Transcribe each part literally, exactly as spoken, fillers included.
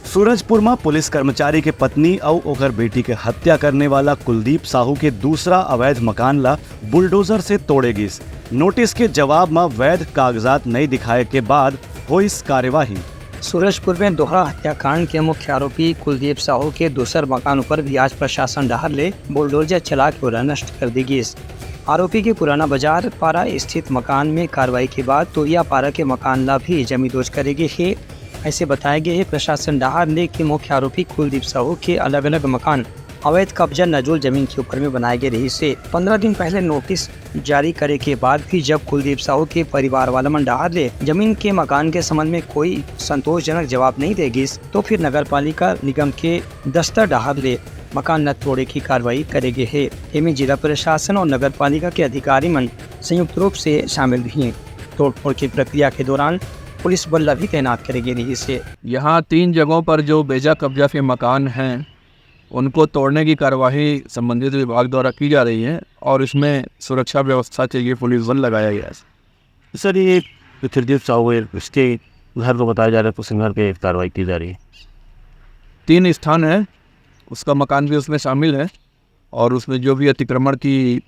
सूरजपुर म पुलिस कर्मचारी के पत्नी अउ ओकर बेटी के हत्या करने वाला कुलदीप साहू के दूसरा अवैध मकान ला बुलडोजर से तोड़े गिस। नोटिस के जवाब म वैध कागजात नइ दिखाए के बाद होइस कार्यवाही। सूरजपुर में दोहरा हत्याकांड के मुख्य आरोपी कुलदीप साहू के दूसर मकान ऊपर भी आज प्रशासन डहार ले बुलडोजर चला के ओला नष्ट कर दी गिस। आरोपी के पुराना बाजार पारा स्थित मकान में कार्रवाई के बाद तोरिया पारा के मकान ला भी जमींदोज करे गे हे। ऐसे बताया गया है, प्रशासन डहार ले कि मुख्य आरोपी कुलदीप साहू के अलग-अलग मकान अवैध कब्जा नजूल जमीन के ऊपर में बनाए गए रहिस हे। पंद्रह दिन पहले नोटिस जारी करे के बाद भी जब कुलदीप साहू के परिवार वाला मन डहार ले जमीन के मकान के संबंध में कोई संतोषजनक जवाब नहीं दे गिस, तो फिर नगर पालिका निगम के दस्ता डहार ले मकान न तोड़े की कार्रवाई करे गे हे। एमे जिला प्रशासन और नगर पालिका के अधिकारी मन संयुक्त रूप से शामिल रही। तोड़फोड़ की प्रक्रिया के दौरान पुलिस बल ला भी तैनात करे गे रहिस हे। यहाँ तीन जगहों पर जो बेजा कब्जा के मकान हैं, उनको तोड़ने की कार्यवाही संबंधित विभाग द्वारा की जा रही है और इसमें सुरक्षा व्यवस्था के लिए पुलिस बल लगाया गया है। सर, ये पृथ्वीदीप साहू है, उसके घर को बताया जा रहा है, कुछ घर पे कार्रवाई की जा रही है। तीन स्थान है, उसका मकान भी उसमें शामिल है और उसमें जो भी अतिक्रमण की अ,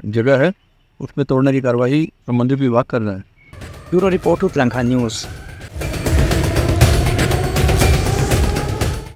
जगह है, उसमें तोड़ने की कार्यवाही संबंधित विभाग कर रहा है। Bureau report, Uttarakhand news.